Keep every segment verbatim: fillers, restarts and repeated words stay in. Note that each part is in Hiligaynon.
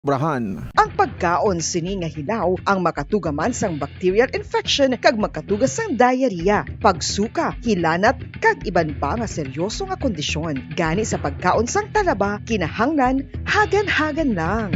Brahan. Ang pagkaon sini nga hilaw ang makatuga man sang bacterial infection kag makatuga sang diarrhea, pagsuka, hilanat, kag iban pa nga seryoso nga kondisyon. Gani sa pagkaon sang talaba, kinahanglan hagan-hagan lang.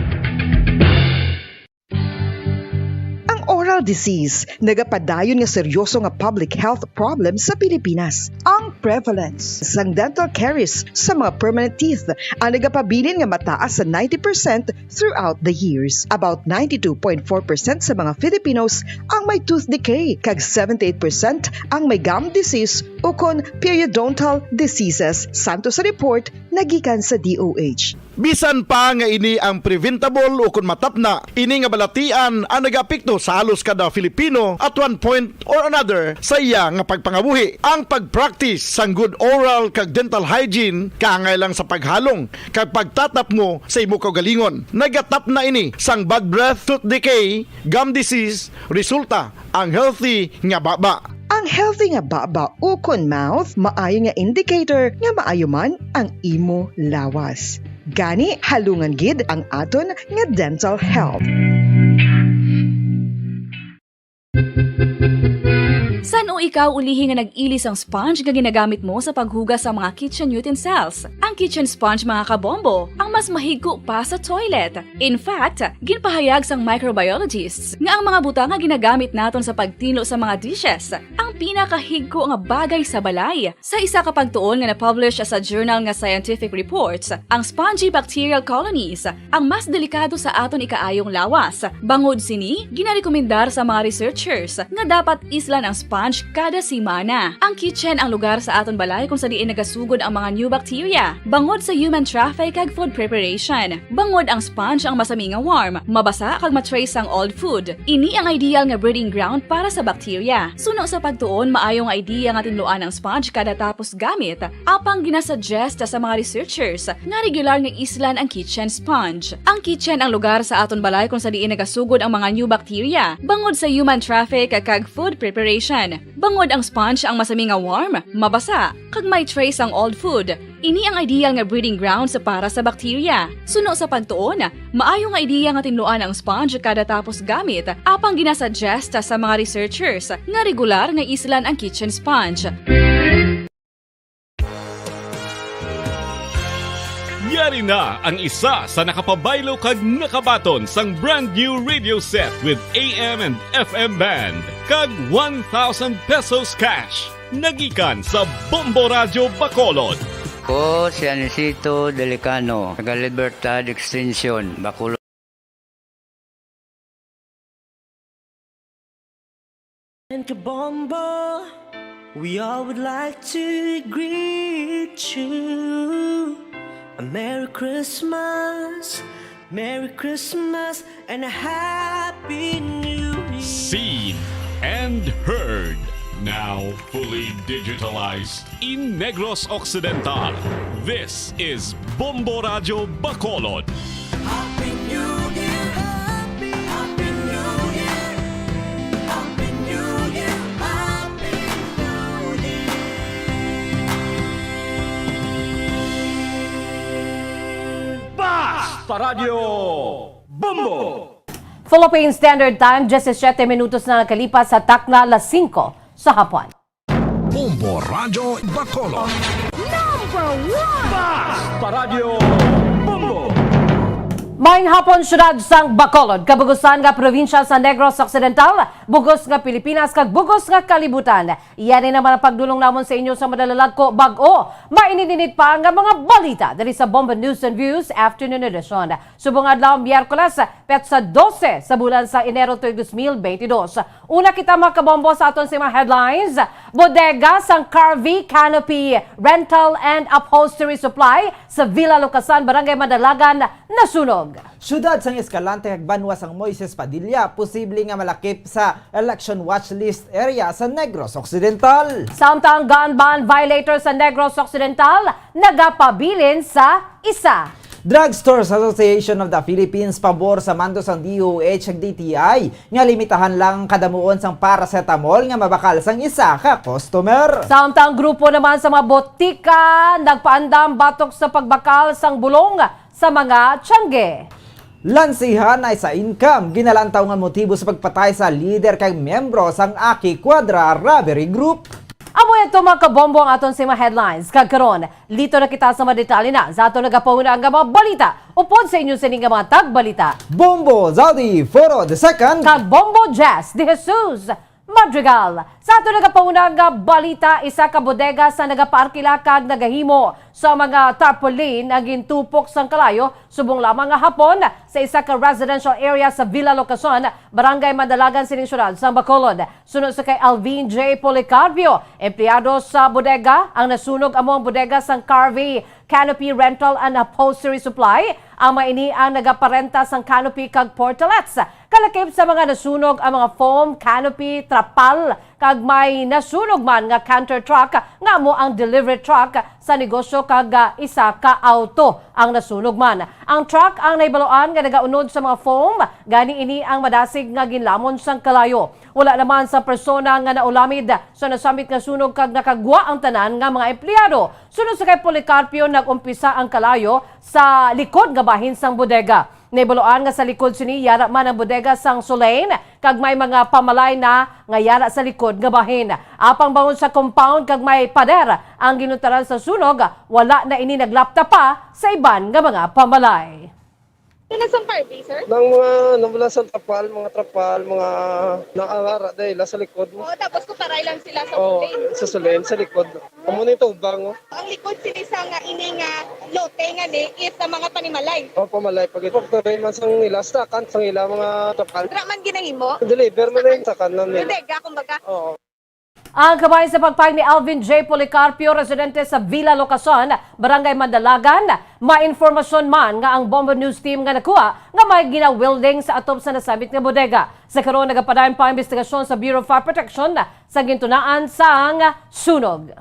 Ang oral disease nagapadayon nga seryoso nga public health problem sa Pilipinas. Ang prevalence sang dental caries sa mga permanent teeth ang nagapabilin nga mataas sa ninety percent throughout the years. About ninety-two point four percent sa mga Filipinos ang may tooth decay, kag seventy-eight percent ang may gum disease ukon periodontal diseases, santo sa report nga gikan sa D O H. Bisan pa nga ini ang preventable ukon matapna, ini nga balatian ang nagaapekto sa halos kada Filipino at one point or another sa iya nga pagpangabuhi. Ang pag-practice sang good oral kag dental hygiene kaangay lang sa paghalong kag pagtatapmo sa imo kaugalingon. Nagatapna ini sang bad breath, tooth decay, gum disease, resulta ang healthy nga baba. Ang healthy nga baba ukon mouth maayo nga indicator nga maayo man ang imo lawas. Gani, halungan gid ang aton nga dental health. San-o ikaw ulihi nga nag-ili sang sponge nga ginagamit mo sa paghugas sa mga kitchen utensils? Ang kitchen sponge, mga kabombo, ang mas mahigko pa sa toilet. In fact, ginpahayag sang microbiologists nga ang mga butang nga ginagamit naton sa pagtinlo sa mga dishes ang pinakahigko nga bagay sa balay. Sa isa ka pagtuon nga na-publish sa journal nga Scientific Reports, ang spongy bacterial colonies ang mas delikado sa aton ikaayong lawas. Bangod sini, ginarekomendar sa mga researchers nga dapat islan ang sponge kada semana. Ang kitchen ang lugar sa aton balay kung sa diin nagasugod ang mga new bacteria, bangod sa human traffic kag food preparation. Bangod ang sponge ang masami nga warm, mabasa kag ma-trace ang old food. Ini ang ideal nga breeding ground para sa bacteria. Suno sa pagtuon, maayo nga idea nga tinluan ang sponge kada tapos gamit, apang ginasuggest sa mga researchers nga regular nga islan ang kitchen sponge. Ang kitchen ang lugar sa aton balay kung sa diin nagasugod ang mga new bacteria, bangod sa human traffic kag food preparation. Bangod ang sponge ang masami nga warm, mabasa, kag may trace ang old food. Ini ang ideal nga breeding grounds para sa bacteria. Suno sa pagtuon, maayo nga idea nga tinluan ang sponge kada tapos gamit, apang ginasuggest sa mga researchers nga regular nga islan ang kitchen sponge. Yari na ang isa sa nakapabaylo kag nakabaton sang brand new radio set with A M and F M band kag one thousand pesos cash. Nagikan sa Bombo Radyo Bacolod. Ko si Anisito Delicano, taga Libertad Extension, Bacolod. And Kabombo, we all would like to greet you a Merry Christmas, Merry Christmas, and a Happy New Year. Seen and heard, now fully digitalized in Negros Occidental. This is Bombo Radyo Bacolod. Happy New Year! Happy, Happy New Year! Happy New Year! Happy New Year! Basta Radyo Bombo! Philippine Standard Time, diyesisiyete minutos na nakalipas sa takna las singko sa hapon. Bombo Radyo Bacolod. Number one! Basta Radyo Bombo! Maayong hapon, siyudad sang Bacolod, kabugusan nga probinsya sa Negros Occidental, bugos nga Pilipinas, kag bugos nga kalibutan. Yan naman ang pagdulong namon sa inyo sa madalalag ko bag-o. Mainit-init pa nga mga balita diri sa Bombo News and Views Afternoon Edition. Subong adlaw, Miyerkules, petsa dose sa bulan sa Enero tuig dos mil beintidos. Una kita, mga kabombo, sa aton sa mga headlines. Bodega sang Carvey Canopy Rental and Upholstery Supply sa Villa Lucasan, Barangay Madalagan, nasunog. Siyudad sang Escalante kag banwa sang Moises Padilla posible nga malakip sa election watch list area sa Negros Occidental. Samtang gun ban violator sa Negros Occidental nagapabilin sa isa. Drugstores Association of the Philippines pabor sa mando sang D O H kag D T I nga limitahan lang ang kadamuon sang paracetamol nga mabakal sang isa ka customer. Samtang grupo naman sa mga botika nagpaandam batok sa pagbakal sang bulong sa mga tiyangge. Lansihan na sa income, ginalantaw nga motibo sa pagpatay sa lider kag miyembro sang Aki Cuadra Robbery Group. Amo ito, mga kabombo, ang aton sa mga headlines. Kag karon, lito na kita sa mga detalye na sa aton nagapahuna nga mga balita. Upod sa inyo sini nga mga tagbalita, Bombo Zaldi Foro the second. Kag Bombo Jazz de Jesus Madrigal. Sa aton nagapahuna nga balita, isa ka bodega sa nagapaarkila kag nagahimo sa mga tarpaulin ang gintupok sang kalayo subong lamang nga hapon sa isa ka residential area sa Villa Locason, Barangay Mandalagan, sining siyudad sang Bacolod. Suno sa kay Alvin J Policarpio, empleyado sa bodega, ang nasunog amo ang bodega sang Carvey Canopy Rental and Upholstery Supply. Ang mga ini ang nagaparenta sang canopy kag portalets. Kalakip sa mga nasunog ang mga foam, canopy, trapal, kag may nasunog man nga canter truck nga amo ang delivery truck sa negosyo kag, ah, isa ka auto ang nasunog man. Ang truck ang nahibaluan nga nagaunod sa mga foam, gani ini ang madasig nga ginlamon sang kalayo. Wala naman sa persona nga naulamid sa nasambit nga sunog kag nakagwa ang tanan nga mga empleyado. Sunod sa kay Policarpio, nag-umpisa ang kalayo sa likod nga bahin sang bodega. Nahibaluan nga sa likod sini yara man ang bodega sang Sulain, kag may mga pamalay na nga yara sa likod nga bahin. Apang bangod sa compound kag may pader ang ginuntaran sa sunog, wala na ini naglapta pa sa iban nga mga pamalay. Ano sang Carvey, sir? Nang mga, nang wala sa trapal, mga trapal, mga naangara dahil sa likod mo. Oo, tapos kung paray lang sila sa Oo, Sulain. Sa Sulain, sa likod. Amo ni tubang, oh. Ang likod sini sa nga ini nga lote nga ni is sa mga panimalay. Oh, pamalay pag ito. Pero man sang ila stakan, sang ila mga trapal. Dra man ginahimo? Deliver man rin sa kanan nila. Bodega, kumbaga. Oo. Ang kabahin sa pagpahayag ni Alvin J Policarpio, residente sa Villa Locason, Barangay Mandalagan, may informasyon man nga ang Bombo News Team nga nakuha nga may gina-welding sa atop sa nasambit nga bodega. Sa karon, nagapadayon pa ang investigasyon sa Bureau of Fire Protection sa gintunaan sang sunog.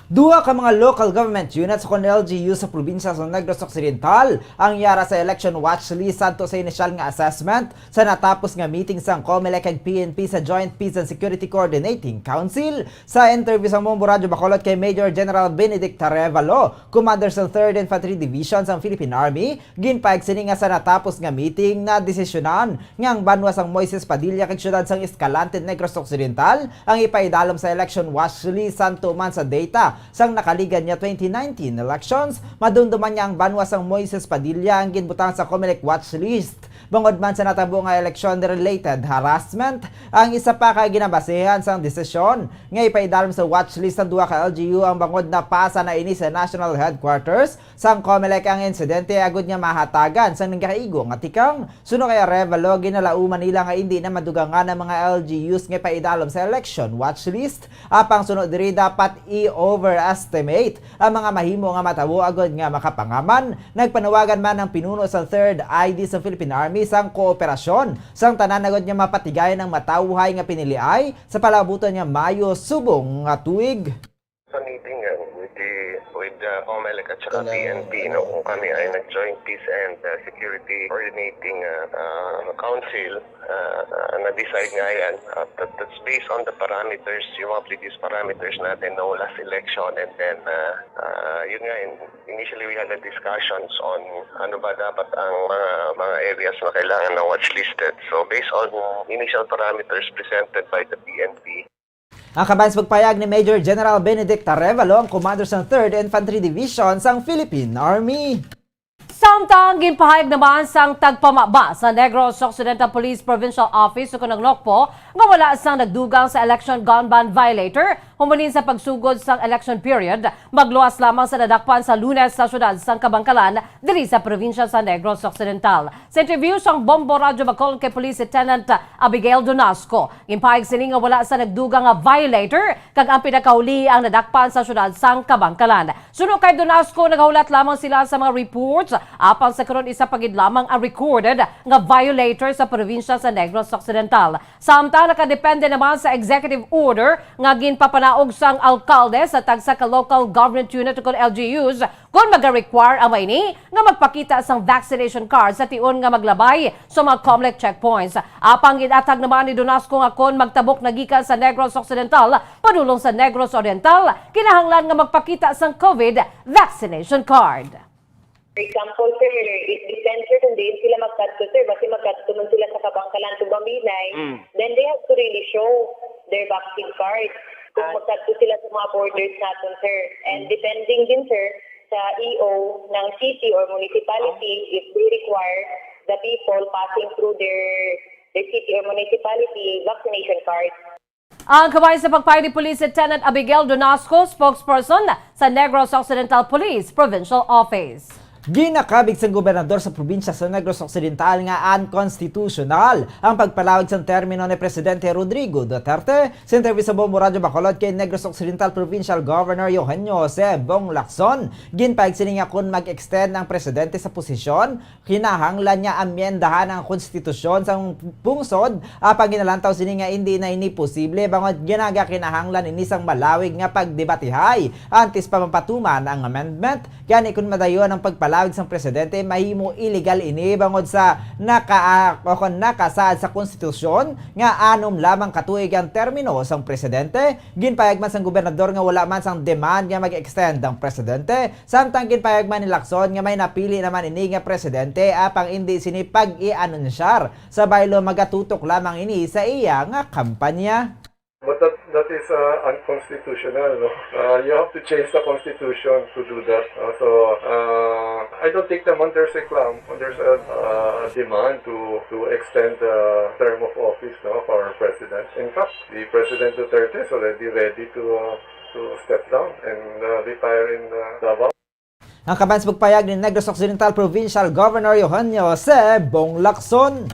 Duha ka mga local government units ukon L G U sa probinsya sa Negros Occidental ang yara sa election watch list sadto sa inisyal nga assessment sa natapos nga meeting sang COMELEC kag P N P sa Joint Peace and Security Coordinating Council. Sa interview sang Bombo Radyo Bacolod kay Major General Benedict Arevalo, commander sang Third Infantry Division sang Philippine Army, ginpahayag sini nga sa natapos nga meeting, nadesisyonan nga ang banwa sang Moises Padilla kag siyudad sang Escalante, Negros Occidental ang ipaidalom sa election watch list, sa tuman sa data sang nakaligad nga twenty nineteen elections. Madumduman nga ang banwa sang Moises Padilla ang ginbutang sa COMELEC watch list bangod man sa natabo nga election-related harassment. Ang isa pa ka ginabasehan sang desisyon nga ipaidalom sa watch list ang duha ka L G U ang bangod napasa na ini sa national headquarters sang COMELEC ang insidente agud nga mahatagan sang nagakaigo nga tikang. Suno kay Arevalo, ginalauman nila nga indi na madugangan ang mga L G Us nga paidalom sa election watch list. Apang suno diri, dapat i-overestimate ang mga mahimo nga matabo agud nga makapangaman. Nagpanawagan man ang pinuno sang Third I D sa Philippine Army sang kooperasyon sang tanan agud nga mapatigayon ang matawhay nga piniliay sa palabuton nga Mayo subong nga tuig. Sa meeting, uh, with the, with the COMELEC at saka P N P, no, kung kami ay nag-joint peace and, uh, security coordinating, uh, uh, council, uh, uh, na-decide nga yan, uh, that, that's based on the parameters, yung mga previous parameters natin, no, last election, and then, uh, uh, yun nga, in-, initially we had the discussions on ano ba dapat ang mga, mga areas na kailangan na watch listed. So, based on initial parameters presented by the P N P, Ang kabahin sa pagpahayag ni Major General Benedict Arevalo, ang commander sang Third Infantry Division sang Philippine Army. Samtang ginpahayag naman sang tagpamaba sa Negros Occidental Police Provincial Office ukon ang NOCPO nga wala sang nagdugang sa election gun ban violator humalin sa pagsugod sang election period, magluwas lamang sa nadakpan sa Lunes sa siyudad sang Kabankalan, diri sa probinsya sa Negros Occidental. Sa interview sang Bombo Radyo Bacolod kay Police Lieutenant Abigail Donasco, ginpahayag sini nga wala sa nagdugang nga violator kag ang pinakahuli ang nadakpan sa siyudad sang Kabankalan. Suno kay Donasco, nagahulat lamang sila sa mga reports, apang sa karon isa pa gid lamang ang recorded nga violator sa probinsya sa Negros Occidental. Samtang nakadepende naman sa executive order nga ginpapanaog sang alkalde sa tagsa ka local government unit ukon L G Us kon maga-require ang mga ini nga magpakita sang vaccination card sa tion nga maglabay sa mga COMELEC checkpoints. Apang gin-athag naman ni Donasco nga kon magtabok na gikan sa Negros Occidental padulong sa Negros Oriental, kinahanglan nga magpakita sang COVID vaccination card. For example, sir, it depends, sir, kung diin sila magkadto, sir. Basi magkadto man sila sa Kabangkalan to Bambinay, Mm. then they have to really show their vaccine card. Kung Ah. magkadto sila sa mga borders natin, sir. And Mm. depending din, sir, sa E O ng city or municipality, Ah. if they require the people passing through their, their city or municipality vaccination card. Ang kamay sa pagpayag ni Police Lieutenant Abigail Donasco, spokesperson sa Negros Occidental Police Provincial Office. Ginakabig sang gobernador sa probinsya sa Negros Occidental nga unconstitutional ang pagpalawig sang termino ni Presidente Rodrigo Duterte. Sa interview sa Bombo Radyo Bacolod kay Negros Occidental Provincial Governor Eugenio Jose Bong Lacson, ginpayag sini nga kon mag-extend ang presidente sa posisyon, kinahanglan nga amyendahan ang konstitusyon sang pungsod, apang ginalantaw sini nga indi na ini posible bangod ginaga kinahanglan ini sang malawig nga pagdebatihay antes pa mapatuman ang amendment. Gani, kon madayon ang pagpalawig sang presidente, mahimo illegal ini bangod sa naka, o kon nakasaad sa konstitusyon nga anom lamang ka tuig ang termino sang presidente. Ginpayag man sang gobernador nga wala man sang demand nga mag-extend ang presidente. Samtang ginpayag man ni Lacson nga may napili naman ini nga presidente, apang indi sini pag-i-anunsyar sa baylo magatutok lamang ini sa iya nga kampanya. But that, that is, uh, unconstitutional, no? Uh, you have to change the constitution to do that. Uh, so, uh, I don't think naman there's a clam-, there's a, uh, demand to, to extend the term of office, no, for our president. In fact, the President Duterte is already ready to, uh, to step down and, uh, retire in, uh, Davao. Ang kaban sa pagpayag ni Negros Occidental Provincial Governor Eugenio Jose Bong Lacson.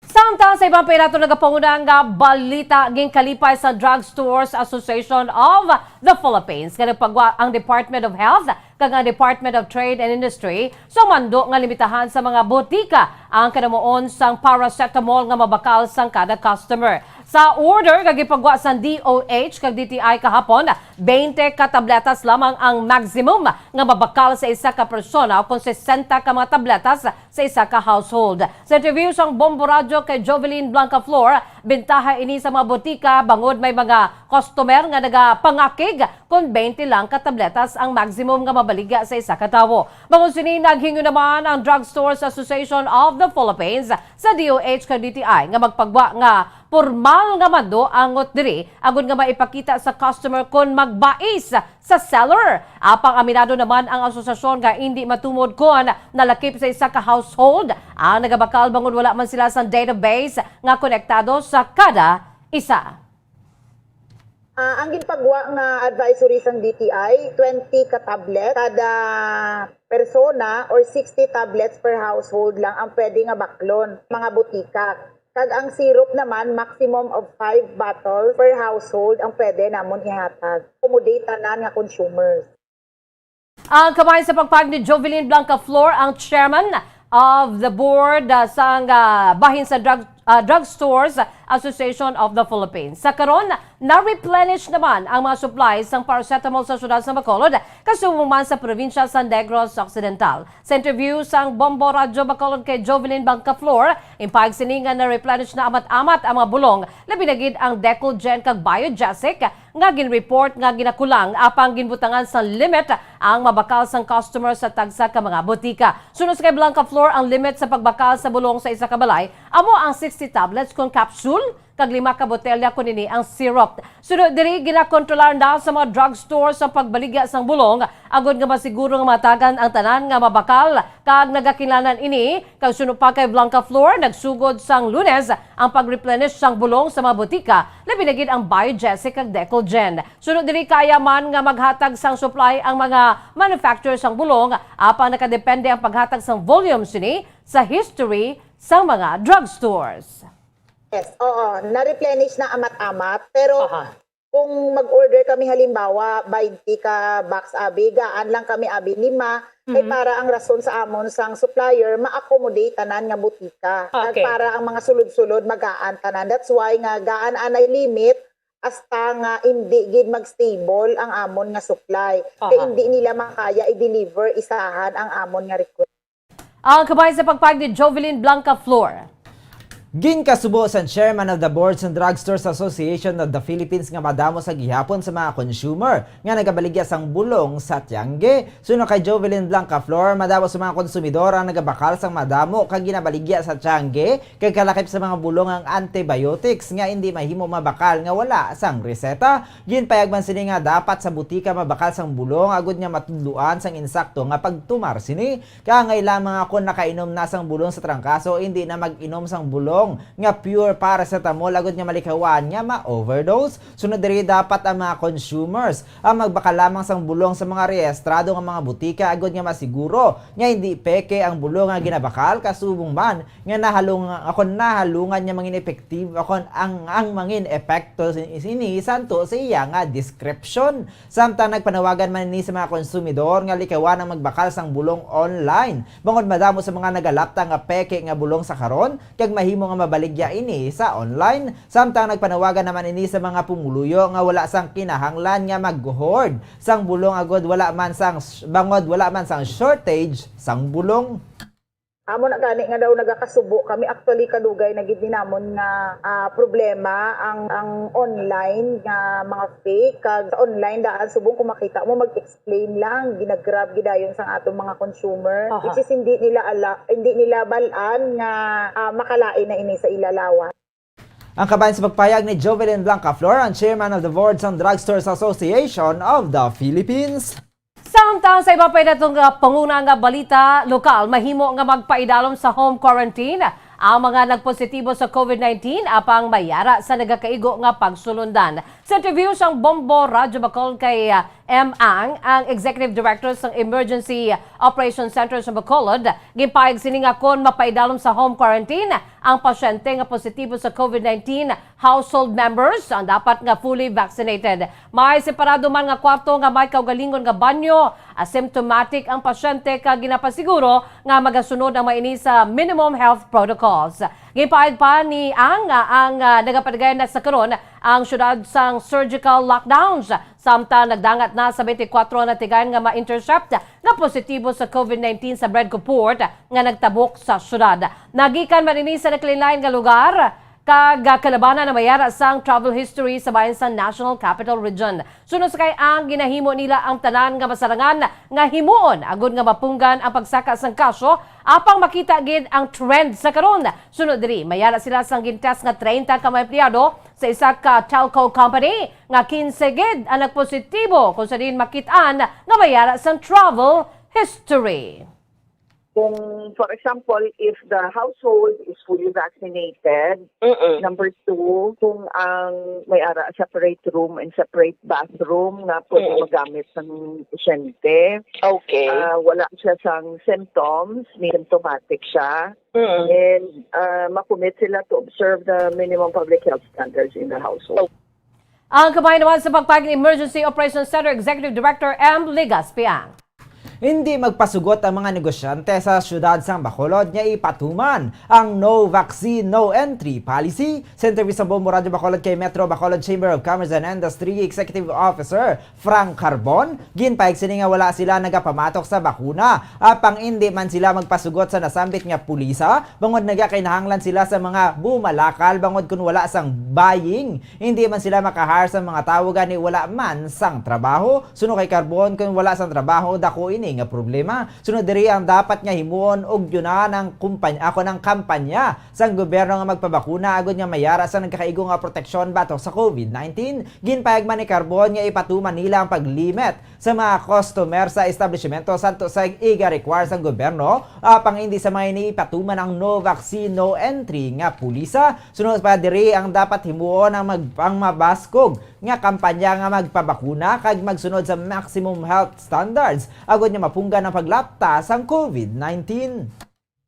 Samtang sa ibang pinato nagapanguna nga balita, ginkalipay sa Drugstores Association of the Philippines nga nagpagwa ang Department of Health kag ang Department of Trade and Industry sa mando nga limitahan sa mga botika ang kanamuon sang paracetamol nga mabakal sang kada customer. Sa order nga gipagwa sang D O H kag D T I kahapon, twenty ka tabletas lamang ang maximum nga mabakal sa isa ka persona o kon sesenta ka mga tabletas sa isa ka household. Sa interview sang Bombo Radyo kay Jovelyn Blancaflor, bintaha ini sa mga botika bangod may mga customer nga nagapangakig kon twenty lang ka tabletas ang maximum nga mabaligya sa isa ka tawo. Bangod sini, naghinyo naman ang Drugstores Association of the Philippines sa D O H kag D T I nga magpagwa nga pormal nga mando angot diri, agud nga maipakita sa customer kon magbais sa seller. Apang aminado naman ang asosasyon nga indi matumod kon nalakip sa isa ka household ang nagabakal bangod wala man sila sa database nga konektado sa kada isa. Ah, ang ginpagwa nga advisory sang D T I, twenty ka tablet kada persona or sixty tablets per household lang ang pwede nga baklon, mga botika. Kag ang syrup naman, maximum of five bottles per household ang pwede namon ihatag. Accommodate tanan nga consumers. Ang kamay sa pagpag ni Jovelyn Blancaflor, ang chairman of the board, ah, sang, ah, bahin sa Drug, ah, Drugstores Association of the Philippines. Sa karon, na-replenish naman ang mga supplies sang paracetamol sa siyudad sa Bacolod, kasubong man sa probinsya sa Negros Occidental. Sa interview sang Bombo Radyo Bacolod kay Jovelyn Blancaflor, impayag sini nga na-replenish na amat-amat ang mga bulong, labi na gid ang Decolgen kag Biogesic, nga ginreport nga ginakulang, apang ginbutangan sa limit ang mabakal sang customer sa tagsa ka mga botika. Suno sa kay Blancaflor, ang limit sa pagbakal sa bulong sa isa ka balay amo ang sixty tablets kon capsule kag lima ka botelya kon ini ang syrup. Suno diri, ginakontrolar na sa mga drugstore sa pagbaligya sang bulong agud nga masiguro nga matagan ang tanan nga mabakal kag nagakinahanglan ini. Kag suno pa kay Blancaflor, nagsugod sang Lunes ang pag-replenish sang bulong sa mga botika, labi na gid ang Biogesic kag Decolgen. Suno diri, kaya man nga maghatag sang supply ang mga manufacturer sang bulong, apang nakadepende ang paghatag sang volume sini sa history sang mga drugstores. Yes, oo, na-replenish na amat-amat, pero Aha. kung mag-order kami, halimbawa, twenty ka box abi, gaan lang kami abi lima, kay Mhm. para ang rason sa amon sang supplier, ma-accommodate tanan nga botika. Kag Okay. para ang mga sulod-sulod, magaan tanan. That's why nga gaan anay limit hasta nga indi gid mag-stable ang amon nga supply. Kay Aha. indi nila makaya i-deliver isahan ang amon nga request. Ang kamay sa pagpag ni Jovelyn Blancaflor. Ginkasubo sang chairman of the board sang Drugstores Association of the Philippines nga madamo sa gihapon sa mga consumer nga nagabaligya sang bulong sa tiyangge. Suno kay Jovelyn Blanca Flor, madamo sa mga konsumidor ang nagabakal sang madamo kag ginabaligya sa tiyangge kay kalakip sa mga bulong ang antibiotics nga indi mahimo mabakal nga wala sang reseta. Ginpayag man sini nga dapat sa butika mabakal sang bulong agud nga matudloan sang insakto nga pagtumar sini. Kaangay lamang nga kon nakainom na sang bulong sa trangkaso, indi na mag-inom sang bulong nga pure paracetamol agud nga malikawan nga ma-overdose. Sunod diri, dapat ang mga consumers ang magbakal lamang sang bulong sa mga rehistrado nga mga butika agud nga masiguro nga indi peke ang bulong nga ginabakal, kasubong man nga nahalung-, kon nahalungan nga mangin epektibo, kon ang, ang mangin epekto sini santo sa iya nga description. Samtang nagpanawagan man ini sa mga konsumidor nga likawan ang magbakal sang bulong online, bangod madamo sa mga nagalapta nga peke nga bulong sa karon, kag mahimo nga mabaligya ini sa online. Samtang nagpanawagan naman ini sa mga pumuluyo nga wala sang kinahanglan nga mag-hoard sang bulong agud wala man sang, bangod wala man sang shortage sang bulong. Amo na gani nga daw nagakasubo kami. Actually, kadugay na gid ni namon nga, ah, problema ang, ang online nga mga fake. Kag sa online daan, subong kung makita mo, mag-explain lang, ginagrab gidayon sang atong mga consumer. Aha. Which is hindi nila ala, hindi nila balaan nga, ah, makalain na ini sa ila lawas. Ang kabahin sa pagpayag ni Jovelyn Blanca Flor, ang chairman of the board sang Drugstores Association of the Philippines. Samtang sa iba pa, natong panguna nga balita lokal, mahimo nga magpaidalom sa home quarantine ang mga nagpositibo sa COVID nineteen apang may ara sa nagakaigo nga pagsulundan. Sa interview sang Bombo Radyo Bacolod kay, ah, M. Ang, ang Executive Director sang Emergency Operations Center sa Bacolod, ginpahayag sini nga kon mapaidalom sa home quarantine ang pasyente nga positibo sa COVID nineteen, household members ang dapat nga fully vaccinated. May separado man nga kwarto nga may kaugalingon nga banyo. Asymptomatic ang pasyente kag ginapasiguro nga magasunod ang mga ini sa minimum health protocols. Ginpahayag pa ni Ang nga ang, ah, nagapadagayon na sa karon ang siyudad sang surgical lockdowns, samtang nagdangat na sa twenty-four ang natigayon nga ma-intercept nga positibo sa COVID nineteen sa Bred Ko Port nga nagtabok sa siyudad. Nagikan man ini sa nagkalain-lain nga lugar, kag, ah, kalabanan na may ara sang travel history sa bahin sa National Capital Region. Suno sa kay Ang, ginahimo nila ang tanan nga masarangan nga himuon agud nga mapunggan ang pagsaka sang kaso, apang makita gid ang trend sa karon. Suno diri, may ara sila sang gintest nga treinta ka mga empleyado sa isa ka telco company nga kinse gid ang nagpositibo, kung sa diin makit-an nga may ara sang travel history. Kung, for example, if the household is fully vaccinated, Mm-mm. number two, kung ang may ara separate room and separate bathroom nga pwede Mm. magamit ng pasyente, Okay. ah, wala siya sang symptoms, may symptomatic siya, Mm. and ah, makumit sila to observe the minimum public health standards in the household. Ang kamay naman sa pagpahayag ni Emergency Operations Center Executive Director M. Ligas Piang. Hindi magpasugot ang mga negosyante sa siyudad sang Bacolod nga ipatuman ang No Vaccine, No Entry policy. Sa interview sa Bombo Radyo Bacolod kay Metro Bacolod Chamber of Commerce and Industry Executive Officer Frank Carbon, ginpahayag sini nga wala sila nagapamatok sa bakuna, apang indi man sila magpasugot sa nasambit nga pulisa, bangod nagakinahanglan sila sa mga bumalakal, bangod kun wala sang buying, hindi man sila makahire sa mga tawo, gani wala man sang trabaho. Suno kay Carbon, kun wala sang trabaho, dako ini nga problema. Suno diri, ang dapat nga himuon og yunan ang kumpanya, ako ng kampanya sang gobyerno nga magpabakuna agud nga mayara sa nagkakaigo nga proteksyon batok sa COVID nineteen. Ginpayag man ni Carbon nga ipatuman nila ang paglimit sa mga customer sa establishmento santo sa iga-require sang gobyerno, apang hindi sa mga ini ipatuman ang no vaccine, no entry nga pulisa. Sunod pa diri, ang dapat himuon ang mag-, ang mabaskog nga kampanya nga magpabakuna kag magsunod sa maximum health standards agud nga mapunggan ang paglapta sang COVID nineteen.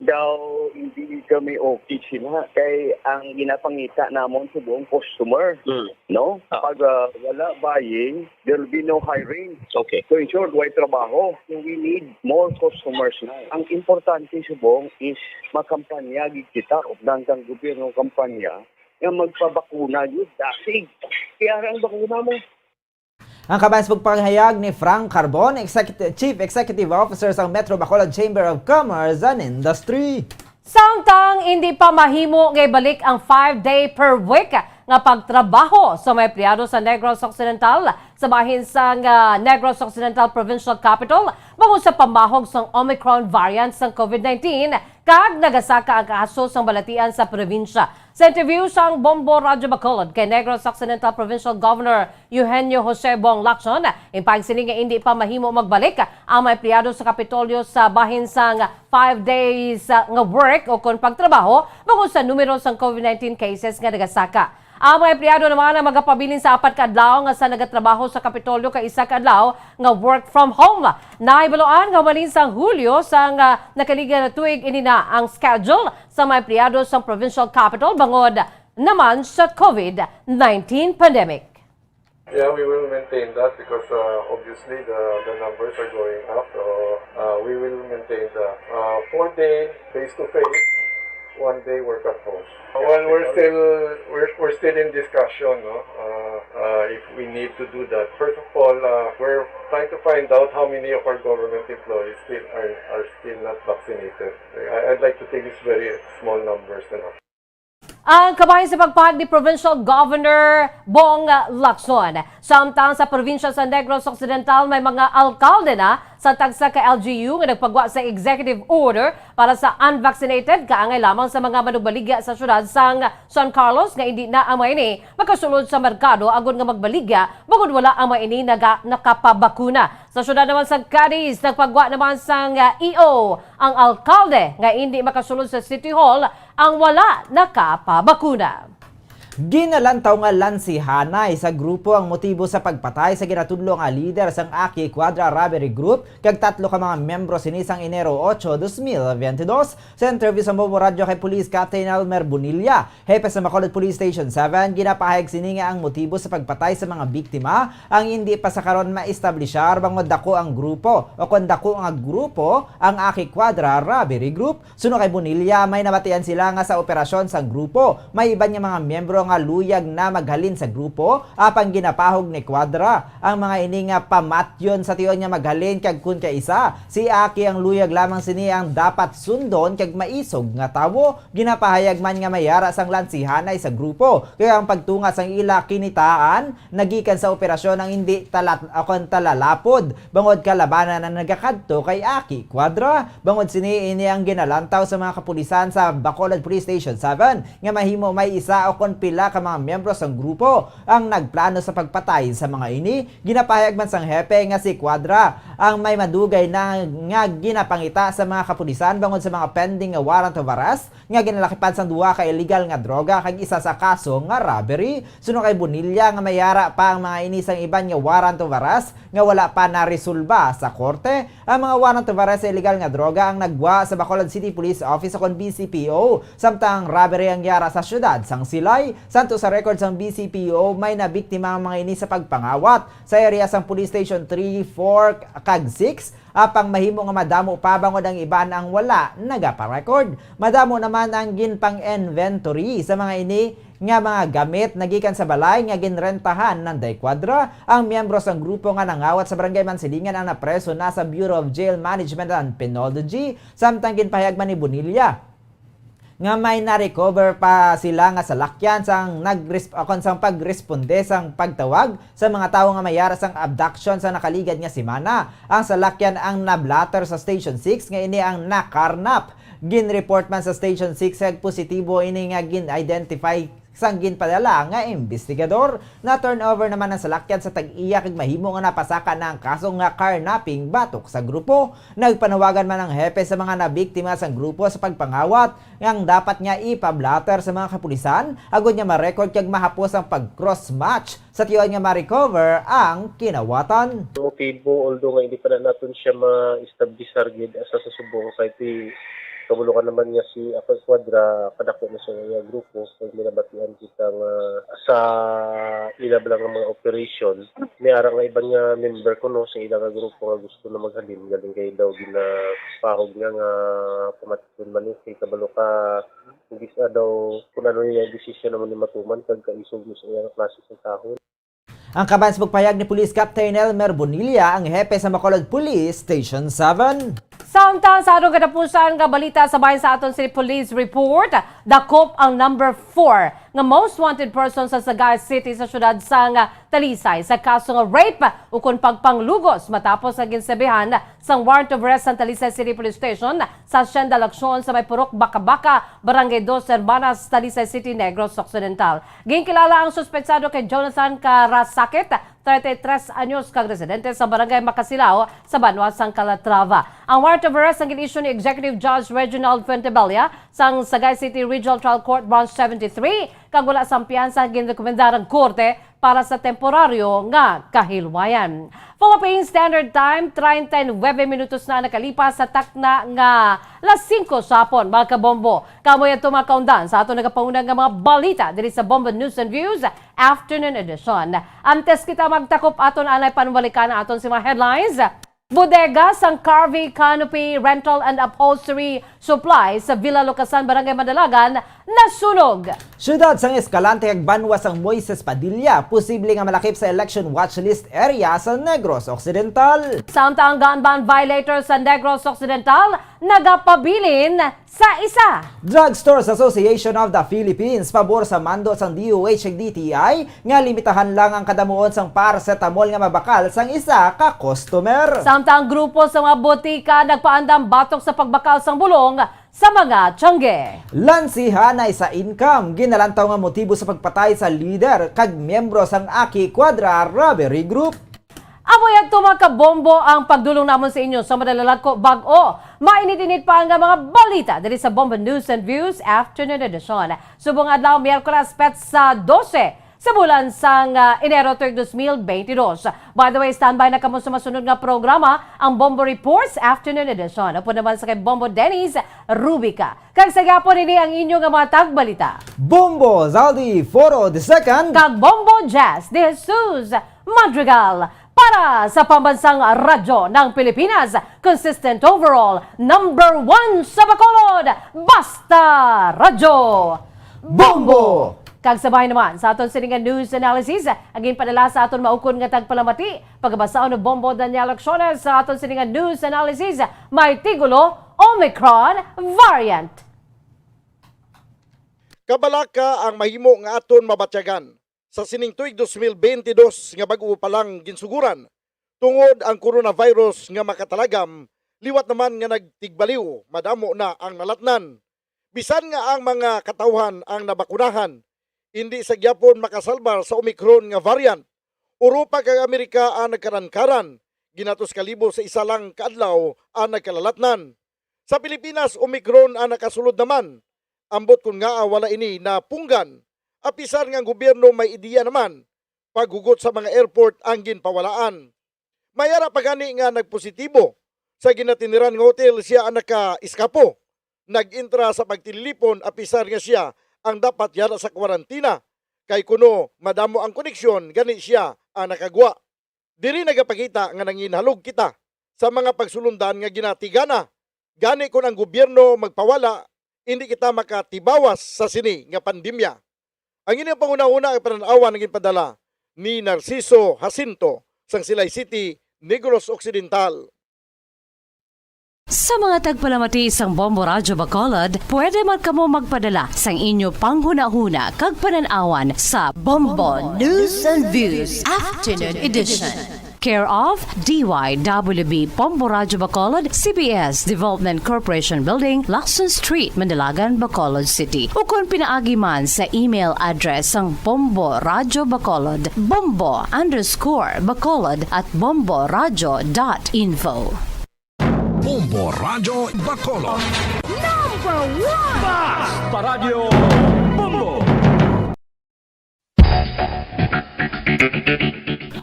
Daw hindi kami okay sila kay ang ginapangita namon sa buong customer, Mm. no? Ah. Pag ah, wala buying, there will be no hiring. Okay. So in short, way trabaho. So we need more customers na. Ang importante subong is makampanya gid kita, updan kang gobyerno kampanya nga magpabakuna gyud dasig. Kaya ang bakuna mo, Ang kabahin sa pagpahayag ni Frank Carbon, Executive, Chief Executive Officer sang Metro Bacolod Chamber of Commerce and Industry. Samtang hindi pa mahimo nga ibalik ang five-day per week nga pagtrabaho sa mga empleyado sa Negros Occidental, sa bahin sang, ah, Negros Occidental Provincial Capitol bangod sa pamahog sang Omicron variant sang COVID nineteen, kag nagasaka ang kaso sang balatian sa probinsya. Sa interview sang Bombo Radyo Bacolod kay Negros Occidental Provincial Governor Eugenio Jose Bong Lacson, impahayag sini nga indi pa mahimo magbalik ang mga empleyado sa Kapitolyo sa bahin sang five days, ah, nga work o kon pagtrabaho bangod sa numero sang COVID nineteen cases nga nagasaka. Ang mga empleyado naman ang magapabilin sa apat ka adlaw nga sa nagatrabaho sa Kapitolyo kag isa ka adlaw nga work from home. Nahibaluan nga humalin sang Hulyo sang, ah, nakaligad nga tuig, ini na ang schedule sa mga empleyado sa provincial capital bangod naman sa COVID nineteen pandemic. Yeah, we will maintain that because, uh, obviously the, the numbers are going up. So, uh, we will maintain that. Uh, four day face to face, one day work at home. Well, we're still we're, we're still in discussion, no? Uh, uh, if we need to do that. First of all, uh, we're trying to find out how many of our government employees still are, are still not vaccinated. I, I'd like to think it's very small numbers, you know. Ang kabahin sa pagpahayag ni Provincial Governor Bong Lacson. Samtang sa probinsya sa Negros Occidental, may mga alkalde na sa tagsa ka L G U nga nagpagwa sa executive order para sa unvaccinated, kaangay lamang sa mga manugbaligya sa siyudad sang San Carlos nga indi na ang mga ini makasulod sa merkado agod nga magbaligya bangod wala ang mga ini naga-, nakapabakuna. Sa siyudad naman sa Cadiz, nagpagwa naman sang, ah, E O ang alkalde nga indi makasulod sa City Hall ang wala nakapabakuna. Ginalantaw nga lansihanay sa grupo ang motibo sa pagpatay sa ginatudlo nga lider sang Aki Quadra Robbery Group kag tatlo ka mga miyembro sini sang Enero ocho, dos mil biyente dos. Sa interview sa Mobo Radyo kay Police Captain Elmer Bonilla, hepe sa Bacolod Police Station seven, ginapahayag sini nga ang motibo sa pagpatay sa mga biktima ang indi pa sa karon maestablishar bangod dako ang grupo o kon dako nga grupo ang Aki Quadra Robbery Group. Suno kay Bonilla, may nabatian sila nga sa operasyon sang grupo, may iban nga mga miyembro nga luyag na maghalin sa grupo, apang ginapahog ni Quadra ang mga ini nga pamatyon sa tion nga maghalin, kag kun kaisa, si Aki ang luyag lamang sini ang dapat sundon kag maisog nga tawo. Ginapahayag man nga may ara sang lansihanay sa grupo, kag ang pagtunga sang ila kinitaan nagikan sa operasyon ang indi talat-, akon talalapod bangod kalabanan ang nagakadto kay Aki Quadra. Bangod sini, ini ang ginalantaw sa mga kapulisan sa Bacolod Police Station seven nga mahimo may isa o kon pila ka mga miyembro sang grupo ang nagplano sa pagpatay sa mga ini. Ginapahayag man sang hepe nga si Quadra ang may madugay na nga ginapangita sa mga kapulisan bangod sa mga pending nga warrant of arrest nga ginalakipan sang duha ka illegal nga droga kag isa sa kaso nga robbery. Suno kay Bonilla nga may ara pa ang mga ini sang iban nga warrant of arrest nga wala pa naresolba sa korte. Ang mga warrant of arrest sa illegal nga droga ang nagwa sa Bacolod City Police Office o kon B C P O, samtang ang robbery ang yara sa siyudad sang Silay. Santo sa record sang B C P O, may nabiktima ang mga ini sa pagpangawat sa area sang Police Station three, four, kag six, apang mahimo nga madamo pa bangod ang iban ang wala nagaparecord. Madamo naman ang ginpang-inventory sa mga ini nga mga gamit nagikan sa balay nga ginrentahan nanday Quadra. Ang miyembro sang grupo nga nangawat sa Barangay Mansilingan ang napreso na sa Bureau of Jail Management and Penology, samtang ginpahayag man ni Bonilla nga may na-recover pa sila nga salakyan sang nagres-, akon sang pagresponde sang pagtawag sa mga tawo nga may ara sang abduction sa nakaligad nga semana. Ang salakyan ang nablatter sa Station six nga ini ang nakarnap. Ginreport man sa Station six nga positibo ini nga gin-identify sang ginpadala nga investigador. Na-turnover naman ang salakyan sa tag-iya kag mahimo nga napasaka na ang kaso nga carnapping batok sa grupo. Nagpanawagan man ang hepe sa mga nabiktima sang grupo sa pagpangawat nga ang dapat nga ipablatter sa mga kapulisan agod nga ma-record kag mahapos ang pag-cross-match sa tiyon nga ma-recover ang kinawatan. Ang motibo, although nga hindi pa na naton siya ma-establishar gid asa sa subong kay ti kabalo ka naman nga si Akoy Quadra, kadako na siya nga grupo, kay may nabatian kita nga sa ila bala nga mga operation, may ara nga iban nga member kuno sa ila nga grupo nga gusto na maghalin, galing kay daw ginapahog niya nga pamatyon man ni kay kabalo ka hindi siya daw kung ano niya ang desisyon naman ni matuman kag kaisog mo sa iyang klase sa kahoy. Ang kaban sa pagpahayag ni Police Captain Elmer Bonilla, ang hepe sa Bacolod Police Station seven. Samtang sa aton katapusan nga balita, sa bahin sa aton City Police Report, dakop ang number four nga most wanted person sa Sagay City sa siyudad sang Talisay sa kaso nga rape ukon pagpanglugos, matapos nga ginserbihan sang warrant of arrest sang Talisay City Police Station sa Hacienda Lacson sa may Purok Bacabaka, Barangay Dos Hermanas, Talisay City, Negros Occidental. Ginkilala ang suspetsado kay Jonathan Karasakit, treinta y tres anyos, kag residente sa Barangay Macasilao sa banwa sang Calatrava. Ang warrant of arrest ang gin-issue ni Executive Judge Reginald Fuentebella sang Sagay City Regional Trial Court Branch seventy-three, kag wala sang piyansa ang ginrekomendar ang korte para sa temporaryo nga kahilwayan. Philippine Standard Time, treinta y nueve minutos na nakalipas sa takna nga las singko sa hapon, mga kabombo. Kamo yadto, mga kaundan, sa aton nagapauna nga mga balita diri sa Bombo News and Views Afternoon Edition. Antes kita magtakop, aton anay panumalikan ang aton si mga headlines. Bodega sang Carvey Canopy Rental and Upholstery Supply sa Villa Lucasan, Barangay Madalagan, nasunog. Siyudad sang Escalante kag banwa sang Moises Padilla posible nga malakip sa election watch list area sa Negros Occidental. Samtang gun ban violators sa Negros Occidental nagapabilin sa isa. Drugstores Association of the Philippines pabor sa mando sang D O H kag D T I nga limitahan lang ang kadamuon sang paracetamol nga mabakal sang isa ka customer. Samtang grupo sa mga botika nagpaandam batok sa pagbakal sang bulong sa mga tiyangge. Lansihanay sa income, ginalantaw nga motibo sa pagpatay sa lider kag miyembro sang Aki Cuadra Robbery Group. Amo yadto, mga kabombo, ang pagdulong namon sa inyo sa madalalag ko bag-o mainit-init pa nga mga balita diri sa Bombo News and Views Afternoon Edition. Subong adlaw, Miyerkules, petsa dose sa bulan sang, ah, Enero tuig dos mil benti dos. By the way, standby na kamo sa masunod nga programa, ang Bombo Reports Afternoon Edition. Upod naman sa kay Bombo Dennis Rubica. Kag sa gihapon, ini ang inyo nga mga tagbalita, Bombo Zaldi Foro the second. Kag Bombo Jazz de Jesus Madrigal. Para sa Pambansang Radyo ng Pilipinas, consistent overall, number one sa Bacolod, Basta Radyo Bombo! Kag sa bahin naman sa aton sini nga news analysis, ang ginpadala sa aton maukon nga tagpalamati, pagabasa ni Bombo Daniel Acciones sa aton sini nga news analysis, may titulo, Omicron Variant. Kabalaka ang mahimo nga aton mabatyagan sa sining tuig dos mil benti dos nga bag-o pa lang ginsuguran, tungod ang coronavirus nga makatalagam, liwat naman nga nagtigbaliw, madamo na ang nalatnan. Bisan nga ang mga katawhan ang nabakunahan, indi sa gyapon makasalbar sa Omicron nga variant. Europa kag Amerika ang nagkarankaran, ginatos ka libo sa isa lang ka adlaw ang nagkalalatnan. Sa Pilipinas, Omicron ang nakasulod naman. Ambot kon ngaa wala ini napunggan, apisar nga ang gobyerno may ideya naman paghugot sa mga airport ang ginpawalaan. May ara pa gani nga nagpositibo. Sa ginatiniran nga hotel, sia ang nakaiskapo. Nag-intra sa pagtililipon, apisar nga sia ang dapat yara sa kwarantina, kay kuno madamo ang koneksyon, gani sia ang nakagwa. Diri nagapakita nga nanginhalog kita sa mga pagsulundan nga ginatigana. Gani, kon ang gobyerno magpawala, indi kita makatibawas sa sini nga pandemya. Ang inyong panghunahuna kag panan-awan ang ginpadala ni Narciso Jacinto sang Silay City, Negros Occidental. Sa mga tagpalamati sang Bombo Radyo Bacolod, pwede man kamo magpadala sang inyo panghunahuna kag panan-awan sa Bombo News and Views Afternoon Edition. Care of D Y W B Bombo Radyo Bacolod, C B S Development Corporation Building, Lacson Street, Madalagan, Bacolod City. Ukon pinaagi man sa email address sang Bombo Radyo Bacolod, bombo underscore bacolod at bombo radyo dot info. Bombo Radyo Bacolod. Number one! Basta Radyo Bombo!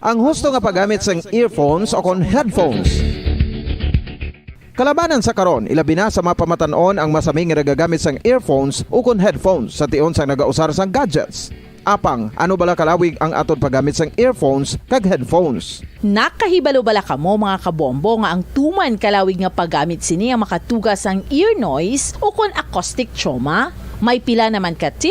Ang husto nga paggamit sang earphones o kon headphones. Kalabanan sa karon, ilabi na sa mga pamatan-on ang masami nga nagagamit sang earphones o kon headphones sa tion sang nagausar sang gadgets. Apang, ano bala kalawig ang aton paggamit sang earphones kag headphones? Nakahibalo bala kamo, mga kabombo, nga ang tuman kalawig nga paggamit sini ang makatuga sang ear noise o kon acoustic trauma? May pila naman ka tip